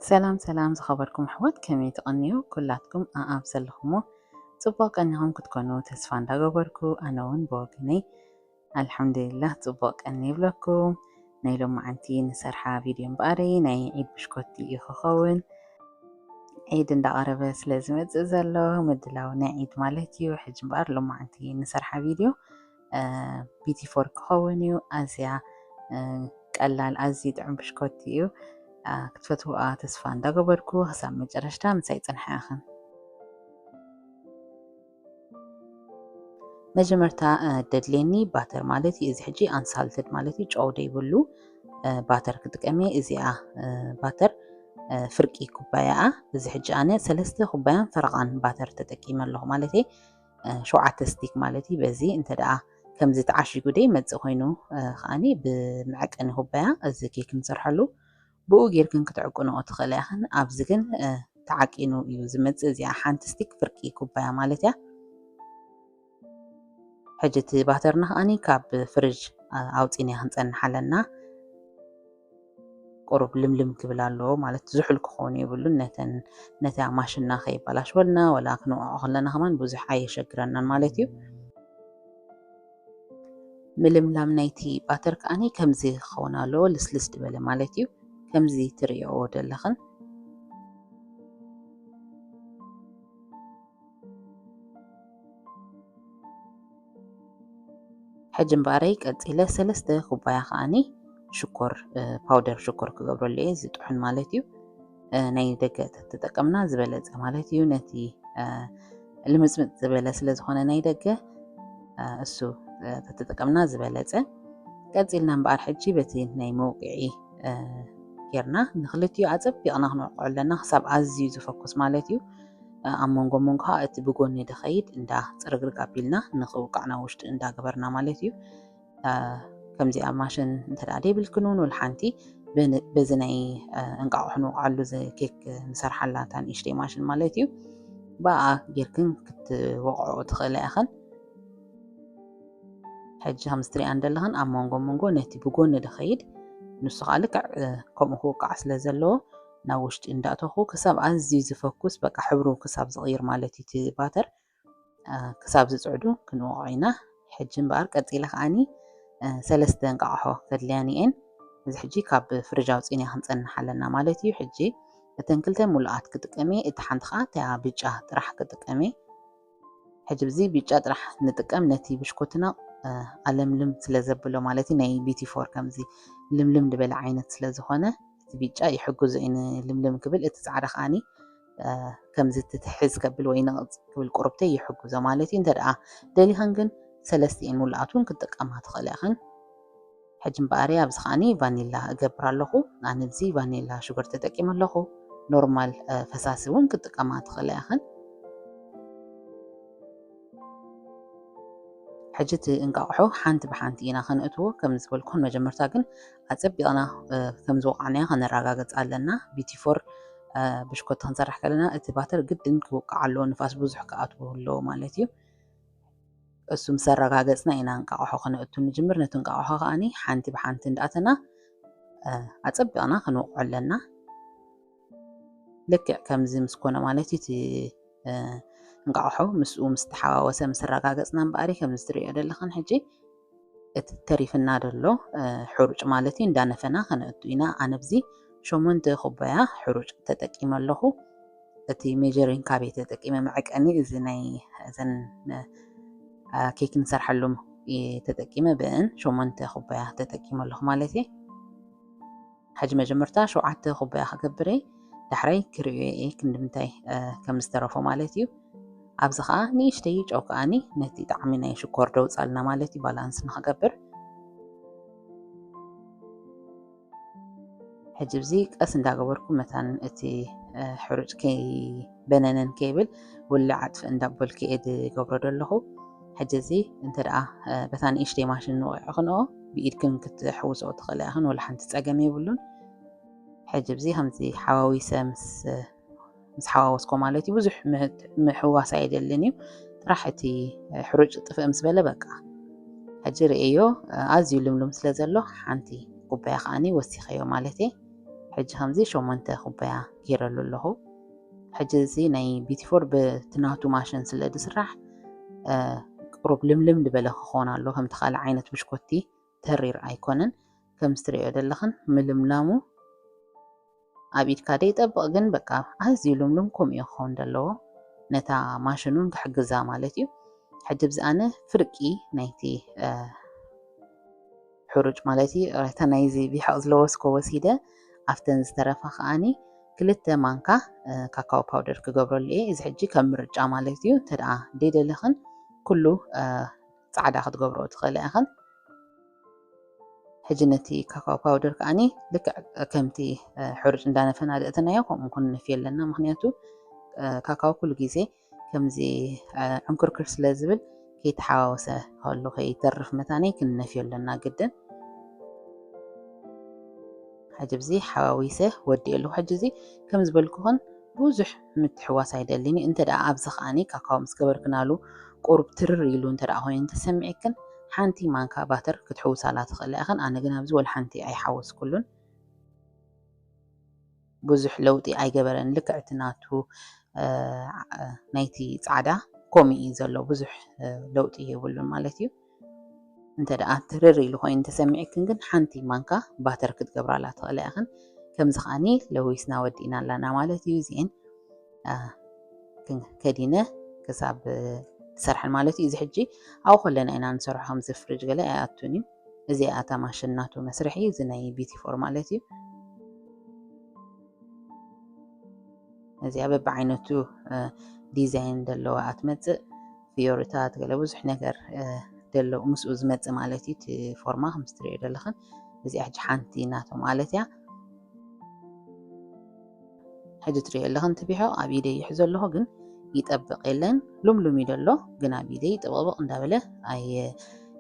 ሰላም ሰላም ዝኸበርኩም ኣሕዋት፣ ከመይ ትቐንዩ? ኩላትኩም ኣኣብ ዘለኹሞ ጽቡቕ ቀኒኹም ክትኮኑ ተስፋ እንዳገበርኩ፣ ኣነ እውን ብወገነይ ኣልሓምዱሊላህ ጽቡቕ ቀኒ ይብለኩም። ናይ ሎማዓንቲ ንሰርሓ ቪድዮ እምበኣረይ ናይ ዒድ ብሽኮቲ እዩ ክኸውን። ዒድ እንዳቐረበ ስለ ዝመጽእ ዘሎ ምድላው ናይ ዒድ ማለት እዩ። ሕጂ እምበኣር ሎማዓንቲ ንሰርሓ ቪድዮ ቢቲ ፎር ክኸውን እዩ። ኣዝያ ቀላል ኣዝዩ ጥዑም ብሽኮቲ እዩ። ክትፈትውኣ ተስፋ እንዳገበርኩ ክሳብ መጨረሽታ ምሳይ ጽንሓ ኢኽን። መጀመርታ ደድልየኒ ባተር ማለት እዩ። እዚ ሕጂ ኣንሳልትድ ማለት እዩ፣ ጨው ደይብሉ ባተር ክጥቀም እየ። እዚኣ ባተር ፍርቂ ኩባያኣ። እዚ ሕጂ ኣነ ሰለስተ ኩባያን ፈረቓን ባተር ተጠቂመ ኣለኹ ማለት እየ። ሸውዓተ ስቲክ ማለት እዩ። በዚ እንተ ደኣ ከምዚ ተዓሺጉ ደይ መጽእ ኮይኑ ከኣኒ ብመዐቀኒ ኩባያ እዚ ኬክ ንሰርሐሉ ብኡ ጌርክን ክትዕቅንኦ ትኽእላ ኢኽን። ኣብዚ ግን ተዓቂኑ እዩ ዝመጽእ። እዚኣ ሓንቲ ስቲክ ፍርቂ ኩባያ ማለት እያ። ሕጂ እቲ ባተርና ከኣኒ ካብ ፍርጅ ኣውፂና ክንፀንሕ ኣለና። ቁሩብ ልምልም ክብል ኣለዎ ማለት ዝሑል ክኾኑ የብሉን። ነተን ነታ ማሽንና ከይበላሽወልና ወላ ክንወቕዖ ከለና ከማን ብዙሕ ኣየሸግረናን ማለት እዩ። ምልምላም ናይቲ ባተር ከኣኒ ከምዚ ክኸውን ኣለዎ፣ ልስልስ ዝበለ ማለት እዩ። ከምዚ ትርእዮ ዘለኽን። ሕጂ እምበኣረይ ቀጺለ ሰለስተ ኩባያ ከኣኒ ሽኮር፣ ፓውደር ሽኮር ክገብረሉ እየ። ዝጥሑን ማለት እዩ። ናይ ደገ ተተጠቀምና ዝበለጸ ማለት እዩ። ነቲ ልምጽምጽ ዝበለ ስለ ዝኾነ ናይ ደገ እሱ ተተጠቀምና ዝበለጸ። ቀጺልና እምበኣር ሕጂ በቲ ናይ መውቅዒ ጌርና ንክልቲኡ ኣጸቢቕና ክንወቅዖ ኣለና፣ ክሳብ ኣዝዩ ዝፈኩስ ማለት እዩ። ኣብ መንጎ መንጎ ከዓ እቲ ብጎኒ ድኸይድ እንዳ ጽርግርግ ኣቢልና ንክውቃዕ ናብ ውሽጢ እንዳገበርና ማለት እዩ። ከምዚኣ ማሽን እንተ ደኣ ደይብልክን እውን ወላ ሓንቲ በዚ ናይ እንቃቑሑ ንወቕዓሉ ኬክ ንሰርሓላ እታ ንእሽተይ ማሽን ማለት እዩ። ብኣ ጌርክን ክትወቕዖ ትኽእላ ኢኽን። ሕጂ ከም ዝትሪኣን ዘለኽን ኣብ መንጎ መንጎ ነቲ ብጎኒ ድኸይድ ንሱ ከዓ ልክዕ ከምኡ ክውቃዕ ስለ ዘለዎ ናብ ውሽጢ እንዳእተኹ ክሳብ ኣዝዩ ዝፈኩስ በቃ ሕብሩ ክሳብ ዝቕይር ማለት እዩ እቲ ባተር ክሳብ ዝፅዕዱ ክንወቕዖ ኢና። ሕጂ እምበኣር ቀፂለ ከዓኒ ሰለስተ እንቃቕሖ ከድልያኒ እየን። እዚ ሕጂ ካብ ፍርጅ ኣውፂእና ክንፀንሕ ኣለና ማለት እዩ። ሕጂ እተን ክልተ ሙሉኣት ክጥቀም እየ፣ እቲ ሓንቲ ከዓ እታ ብጫ ጥራሕ ክጥቀም እየ። ሕጂ ብዚ ብጫ ጥራሕ ንጥቀም፣ ነቲ ብሽኮትና ኣለምልም ስለ ዘብሎ ማለት እዩ። ናይ ቢቲ ፎር ከምዚ ልምልም ዝበለ ዓይነት ስለ ዝኾነ እቲ ብጫ ይሕግዞ እዩ ንልምልም ክብል፣ እቲ ፃዕዳ ከዓኒ ከምዚ ትትሕዝ ከብል ወይ ንቕፅ ክብል ቁርብተይ ይሕግዞ ማለት እዩ። እንተ ደኣ ደሊኸን ግን ሰለስቲኤን ሙሉኣት እውን ክትጥቀማ ትኽእላ ኢኽን። ሕጂ እምበኣር ኣብዚ ከዓኒ ቫኒላ እገብር ኣለኹ። ኣነ እዚ ቫኒላ ሽጉር ተጠቂመ ኣለኹ። ኖርማል ፈሳሲ እውን ክትጥቀማ ትኽእላ ኢኽን። ሕጂ እቲ እንቃቑሖ ሓንቲ ብሓንቲ ኢና ከነእትዎ። ከም ዝበልኩን መጀመርታ ግን ኣጸቢቕና ከም ዝወቕዕናዮ ከነረጋግጽ ኣለና። ቢቲ ፎር ብሽኮቲ ክንሰርሕ ከለና እቲ ባተር ግድን ክውቃዕ ኣለዎ፣ ንፋስ ብዙሕ ክኣትዎ ኣለዎ ማለት እዩ። እሱ ምስ ኣረጋገጽና ኢና እንቃቑሖ ከነእቱ ንጅምር። ነቲ እንቃቑሖ ከኣኒ ሓንቲ ብሓንቲ እንዳኣተና ኣጸቢቕና ክንወቕዖ ኣለና። ልክዕ ከምዚ ምስ ኮነ ማለት እዩ እቲ እንቃቑሖ ምስኡ ምስ ተሓዋወሰ ምስ ኣረጋገጽና እምበኣር ከምዚ ትርእዮ ዘለኽን ሕጂ እቲ ተሪፍና ዘሎ ሕሩጭ ማለት እዩ እንዳነፈና ከነእቱ ኢና። ኣነ ኣብዚ ሸሞንተ ኩባያ ሕሩጭ ተጠቂመ ኣለኹ። እቲ ሜጀሪንግ ካፕ ተጠቂመ፣ መዐቀኒ እዚ ናይ እዘን ኬክ ንሰርሐሎም ተጠቂመ፣ ብእን ሸሞንተ ኩባያ ተጠቂመ ኣለኹ ማለት እየ። ሕጂ መጀመርታ ሸውዓተ ኩባያ ክገብር እየ፣ ዳሕራይ ክርእዮ እየ ክንዲ ምንታይ ከም ዝተረፎ ማለት እዩ። ኣብዚ ኸዓ ንእሽተይ ጨው ከዓኒ ነቲ ጣዕሚ ናይ ሽኮር ደውፃልና ማለት እዩ፣ ባላንስ ንክገብር። ሕጂ እዚ ቀስ እንዳገበርኩ መታን እቲ ሕሩጭ ከይበነነን ከይብል ውልዕ ኣጥፍእ እንዳበልኩ እየ ዝገብሮ ዘለኹ። ሕጂ እዚ እንተ ደኣ በታ ንእሽተይ ማሽን ንውቕዕ ክንኦ ብኢድክን ክትሕውስኦ ትኽእላ ኢኽን፣ ወላ ሓንቲ ጸገም የብሉን። ሕጂ እዚ ከምዚ ሓዋዊሰ ምስ ምስ ሓዋወስኮ ማለት እዩ። ብዙሕ ምሕዋስ ኣይደልን እዩ። ጥራሕ እቲ ሕሩጭ ጥፍእ ምስ በለ በቃ። ሕጂ ርእዮ ኣዝዩ ልምሉም ስለ ዘሎ ሓንቲ ኩባያ ከዓኒ ወሲኸዮ ማለት እየ። ሕጂ ከምዚ ሸሞንተ ኩባያ ገይረሉ ኣለኹ። ሕጂ እዚ ናይ ቢቲ ፎር ብቲ ናቱ ማሽን ስለ ዝስራሕ፣ እ፣ ቅሩብ ልምልም ዝበለ ክኾን ኣሎ። ከምቲ ካልእ ዓይነት ብሽኮቲ ተሪር ኣይኮነን። ከምዚ ትሪኦ ዘለኽን ምልምላሙ ኣብ ኢድካ ደይጠብቕ፣ ግን በቃ ኣዝዩ ልምሉም ከምኡ እዩ ክኸውን ዘለዎ። ነታ ማሽን እውን ክሕግዛ ማለት እዩ። ሕጂ ብዚ ኣነ ፍርቂ ናይቲ፣ እ፣ ሕሩጭ ማለት እዩ፣ እታ ናይዚ ቢሕቕ ዝለወስኮ ወሲደ፣ ኣብተን ዝተረፋ ከኣኒ ክልተ ማንካ፣ እ፣ ካካዎ ፓውደር ክገብረሉ እየ። እዚ ሕጂ ከም ምርጫ ማለት እዩ። እንተ ደኣ ደይደለኽን ኩሉ፣ እ፣ ጻዕዳ ክትገብሮ ትኽእላ ኢኽን። ሕጂ ነቲ ካካዎ ፓውደር ከኣኒ ልክዕ ከምቲ፣ እ፣ ሕሩጭ እንዳነፈና ደእተናዮ ከምኡ ክንነፍዮ ኣለና። ምኽንያቱ፣ እ፣ ካካዎ ኩሉ ግዜ ከምዚ፣ እ፣ ዕንክርክር ስለ ዝብል ከይተሓዋወሰ ከሎ ከይተርፍ መታነይ ክንነፍዮ ኣለና ግድን። ሕጂ ብዚ ሓዋዊሰ ወዲኤ ኣለኹ። ሕጂ እዚ ከም ዝበልኩኽን ብዙሕ ምትሕዋስ ኣይደልን እዩ። እንተ ደኣ ኣብዚ ከኣኒ ካካዎ ምስ ገበርክናሉ ቁሩብ ትርር ኢሉ እንተ ደኣ ኮይኑ እንተሰሚዕክን ሓንቲ ማንካ ባተር ክትሕውሳላ ትኽእላ ኢኽን። ኣነ ግን ኣብዚ ወላ ሓንቲ ኣይሓወስኩሉን። ብዙሕ ለውጢ ኣይገበረን። ልክዕ እቲ ናቱ፣ እ፣ ናይቲ ጻዕዳ ከምኡ እዩ ዘሎ። ብዙሕ፣ እ፣ ለውጢ የብሉን ማለት እዩ። እንተ ደኣ ትርር ኢሉ ኮይኑ እንተሰሚዕክን ግን ሓንቲ ማንካ ባተር ክትገብራላ ትኽእላ ኢኽን። ከምዚ ከኣኒ ለዊስና ወዲእና ኣላና ማለት እዩ። እዚኤን፣ እ፣ ክን-፣ ከዲነ ክሳብ፣ እ፣ ትሰርሐን ማለት እዩ። እዚ ሕጂ ኣብኡ ከለና ኢና ንሰርሖ፣ ከምዚ ፍሪጅ ገለ ኣይኣቱን እዩ። እዚኣ እታ ማሽን ናቱ መስርሒ፣ እዚ ናይ ቢቲ ፎር ማለት እዩ። እዚኣ በብዓይነቱ፣ እ፣ ዲዛይን ዘለዋ እያ ትመጽእ። ፍዮሪታት ገለ ብዙሕ ነገር፣ እ፣ ደሎ ምስኡ ዝመጽእ ማለት እዩ። እቲ ፎርማ ከም ትሪኦ ዘለኽን እዚኣ ሕጂ ሓንቲ ናቶ ማለት እያ። ሕጂ ትሪኦ ኣለኽን ትቢሖ ኣብ ኢደይ ይሕዞ ኣለኹ፣ ግን ይጠብቕ የለን። ሉምሉም እዩ ደሎ፣ ግን ኣብ ኢደይ ጥብቕብቕ እንዳበለ ኣይ-፣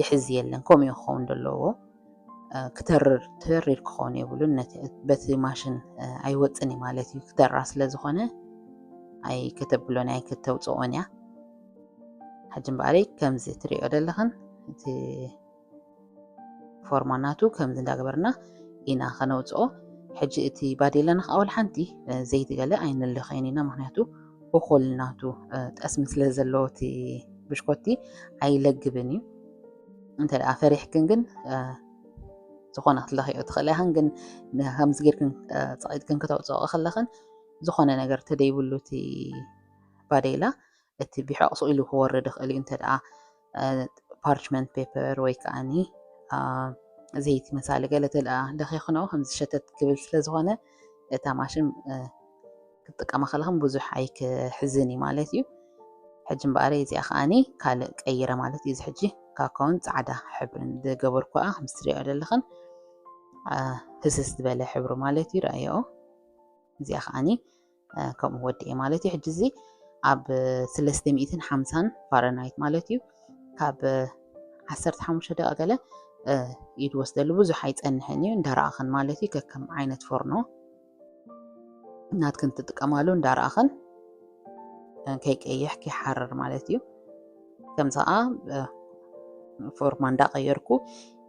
ይሕዝ የለን። ከምኡ እዩ ክኸውን ደለዎ። እ፣ ክተርር፣ ተሪር ክኸውን የብሉን። ነቲ፣ በቲ ማሽን፣ እ፣ ኣይወጽን እዩ ማለት እዩ። ክተራ ስለ ዝኾነ ኣይክተብሎን ኣይክተውጽኦን እያ። ሕጂ እምበኣረይ ከምዚ ትሪኦ ዘለኽን እቲ ፎርማ ናቱ ከምዚ እንዳገበርና ኢና ከነውጽኦ። ሕጂ እቲ ባዴላና ከዓ ወላ ሓንቲ፣ እ፣ ዘይቲ ገለ ኣይንልኸይን ኢና፣ ምኽንያቱ እኹል ናቱ፣ እ፣ ጠስሚ ስለ ዘለዎ እቲ ብሽኮቲ ኣይለግብን እዩ። እንተ ደኣ ፈሪሕክን ግን፣ እ፣ ዝኾነ ክትለኽዮ ትኽእላ ኢኽን፣ ግን ን-፣ ከምዚ ጌርክን፣ እ፣ ጸቒጥክን ክተውጽኦ ከለኽን ዝኾነ ነገር ተደይብሉ እቲ ባዴላ እቲ ቢሖቕ ስቕ ኢሉ ክወርድ ይኽእል እዩ። እንተ ደኣ፣ እ፣ ፓርችመንት ፔፐር ወይ ከኣኒ፣ እ፣ ዘይቲ መሳሊ ገለ እንተ ደኣ ለኺኽንኦ ከምዚ ሸተት ክብል ስለ ዝኾነ እታ ማሽን፣ እ፣ ክትጥቀማ ከለኽን ብዙሕ ኣይክሕዝን እዩ ማለት እዩ። ሕጂ እምበኣር እዚኣ ከኣኒ ካልእ ቀይረ ማለት እዩ። እዚ ሕጂ ካካውን ጻዕዳ ሕብርን ዝገበርኩኣ ከም ትሪኦ ዘለኽን፣ እ፣ ህስስ ዝበለ ሕብሪ ማለት እዩ። ረኣይኦ። እዚኣ ከኣኒ፣ እ፣ ከምኡ ወዲኤ ማለት እዩ። ሕጂ እዚ ኣብ ሰለስተ ሚእትን ሓምሳን ፋረንሃይት ማለት እዩ። ካብ ዓሰርተ ሓሙሽተ ደቂቕ ገለ፣ እ፣ እዩ ዝወስደሉ። ብዙሕ ኣይጸንሕን እዩ። እንዳረኣኽን ማለት እዩ። ከከም ዓይነት ፎርኖ ናትክን ትጥቀማሉ እንዳረኣኽን፣ እ፣ ከይቀይሕ ከይሓርር ማለት እዩ። ከምዚ ኸዓ፣ እ፣ ፎርማ እንዳቐየርኩ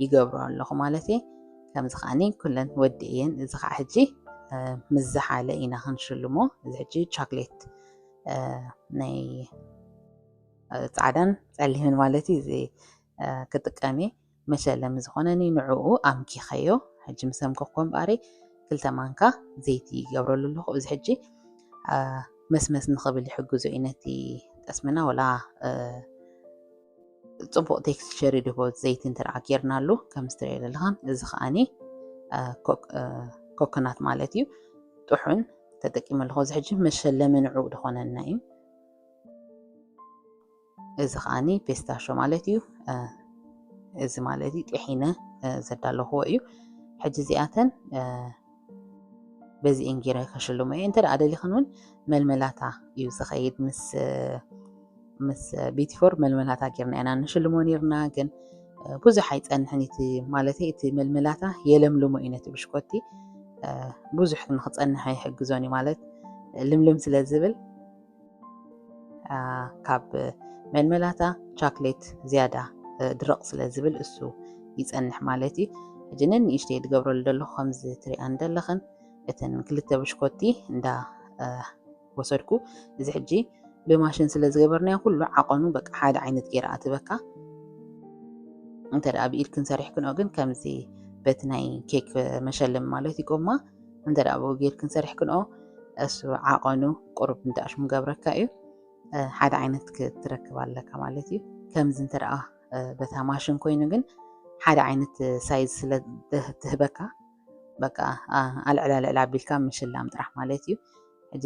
ይገብሮ ኣለኹ ማለት እየ። ከምዚ ከዓኒ ኩለን ወዲኤን። እዚ ኸዓ ሕጂ፣ እ፣ ምስ ዝሓለ ኢና ክንሽልሞ። እዚ ሕጂ ቻክሌት፣ እ፣ ናይ፣ እ፣ ጻዕዳን ጸሊምን ማለት እዩ። እዚ፣ እ፣ ክጥቀም እየ። መሸለሚ ዝኾነኒ ንዕኡ ኣምኪኸዮ። ሕጂ ምስ ኣምከኽኩ እምበኣረይ ክልተ ማንካ ዘይቲ ይገብረሉ ኣለኹ። እዚ ሕጂ፣ እ፣ መስመስ ንኽብል ይሕግዞ እዩ ነቲ ጠስምና፣ ወላ፣ እ፣ ጽቡቕ ቴክስቸር ይድህቦ ዘይቲ እንተ ደኣ ጌርናሉ፣ ከም ዝትሪኦ ዘለኻን። እዚ ከኣኒ፣ እ፣ ኮክ-፣ እ፣ ኮኮናት ማለት እዩ። ጥሑን ተጠቂመ ኣለኹ። እዚ ሕጂ መሸለሚ ንዕኡ ዝኾነና እዩ። እዚ ከኣኒ ፔስታሾ ማለት እዩ። እ፣ እዚ ማለት እዩ ጥሒነ፣ እ፣ ዘዳለኽዎ እዩ። ሕጂ እዚኣተን፣ እ፣ በዚኤን ጌረ ከሽልሞ እየ። እንተ ደኣ ደሊኽን እውን መልመላታ እዩ ዝኸይድ። ምስ፣ ምስ ቢቲ ፎር መልመላታ ጌርና ኢና ንሽልሞ ኔርና፣ ግን፣ እ፣ ብዙሕ ኣይጸንሕን እቲ፣ ማለተይ እቲ መልመላታ የለምልሞ እዩ ነቲ ብሽኮቲ። እ፣ ብዙሕ ንኽጸንሕ ኣይሕግዞን እዩ፣ ማለት ልምልም ስለ ዝብል፣ እ፣ ካብ መልመላታ ቻክሌት ዝያዳ፣ እ፣ ድርቕ ስለ ዝብል እሱ ይጸንሕ ማለት እዩ። ሕጂ ንንእሽተይ ዝገብረሉ ዘለኹ ከምዚ ትሪኣን ዘለኽን እተን ክልተ ብሽኮቲ እንዳ ወሰድኩ። እዚ ሕጂ ብማሽን ስለ ዝገበርናዮ ኩሉ ዓቐኑ በቃ ሓደ ዓይነት ገይራ ኣትበካ። እንተ ደኣ ብኢድክን ሰሪሕክንኦ ግን ከምዚ በቲ ናይ ኬክ መሸለም ማለት ይቆማ እንተ ደኣ ብኡ ጌርክን ሰሪሕክንኦ እሱ ዓቐኑ ቁሩብ እንተኣሽሙ ገብረካ እዩ። ሓደ ዓይነት ክትረክብ ኣለካ ማለት እዩ። ከምዚ እንተ ደኣ በታ ማሽን ኮይኑ ግን ሓደ ዓይነት ሳይዝ ስለ ትህበካ በቃ ኣልዕላ ልዕላ ኣቢልካ ምሽላም ጥራሕ ማለት እዩ። ሕጂ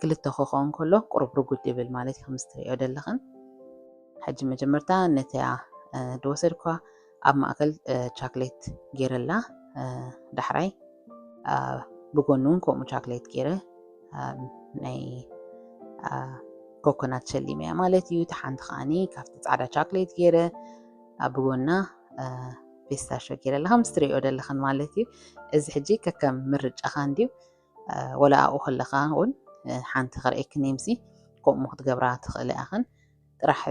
ክልተ ክኸውን ከሎ ቁሩብ ርጉድ ይብል ማለት እዩ። ከምዚ ትሪኦ ዘለኽን ሕጂ መጀመርታ ነቲያ ዝወሰድኳ ኣብ ማእከል ቻክሌት ገይረላ፣ ዳሕራይ ብጎኑ እውን ከምኡ ቻክሌት ገይረ ናይ ኮኮናት ሸሊመያ ማለት እዩ። እቲ ሓንቲ ከዓኒ ካብቲ ጻዕዳ ቻክሌት ገይረ ኣብ ጎና ፒስታሾ ገይረላ ከም ትሪኦ ዘለኽን ማለት እዩ። እዚ ሕጂ ከከም ምርጫኻ እንድዩ። ወላ ኣብኡ ከለኻ እውን ሓንቲ ከርእየክን እየ፣ ከምኡ ክትገብራ ትኽእሊ ኢኽን። ጥራሕ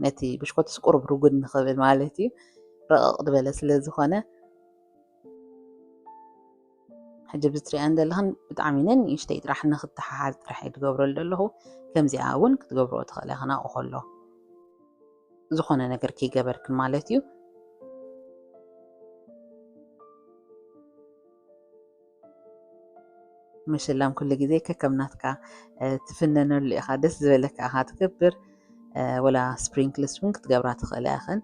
ነቲ ብሽኮትስ ቁሩብ ርጉድ ንኽብል ማለት እዩ፣ ረቕቕ ዝበለ ስለ ዝኾነ። ሕጂ ብትሪኣን ዘለኽን ብጣዕሚ ነንእሽተይ ጥራሕ ንኽተሓሓዝ ጥራሕ እየ ዝገብረሉ ዘለኹ። ከምዚኣ እውን ክትገብርኦ ትኽእላ ኢኽን ኣብኡ ከሎ ዝኾነ ነገር ከይገበርክን ማለት እዩ። ምሽላም ኩሉ ግዜ ከከም ናትካ ትፍነነሉ ኢኻ። ደስ ዝበለካ ኢኻ ትገብር። ወላ ስፕሪንክልስ እውን ክትገብራ ትኽእላ ኢኽን።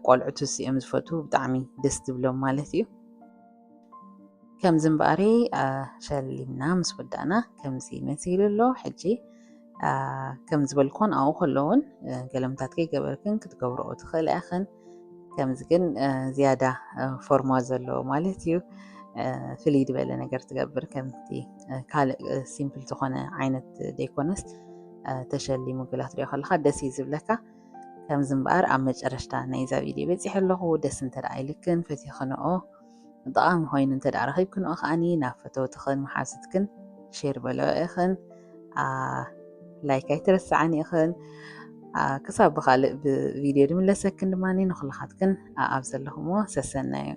ቆልዑት እዚኦም ዝፈትዉ ብጣዕሚ ደስ ዝብሎም ማለት እዩ። ከምዚ እምበኣሪ ሸሊምና ምስ ወዳእና ከምዚ መሲሉ ኣሎ። ሕጂ ከም ዝበልኮን ኣብኡ ከለውን ገለምታት ከይገበርክን ክትገብርኦ ትኽእላ ኢኽን። ከምዚ ግን ዝያዳ ፎርማ ዘለዎ ማለት እዩ። ፍልይ ዝበለ ነገር ትገብር፣ ከምቲ ካልእ ሲምፕል ዝኾነ ዓይነት ደይኮነስ ተሸሊሙ ግላ ትሪኦ ከለኻ ደስ እዩ ዝብለካ። ከምዚ እምበኣር ኣብ መጨረሽታ ናይዛ ቪድዮ በፂሐ ኣለኹ። ደስ እንተ ደኣ ኢልክን ፈቲኽንኦ ጠቓሚ ኮይኑ እንተ ደኣ ረኺብክንኦ ከዓኒ ናብ ፈተውትኽን መሓዙትክን ሼር በልኦ ኢኽን። ላይክ ኣይትረስዓኒ ኢኽን። ክሳብ ብኻልእ ብቪድዮ ድምለሰክን ድማ ንኹልኻትክን ኣብ ዘለኹምዎ ሰሰናዩ።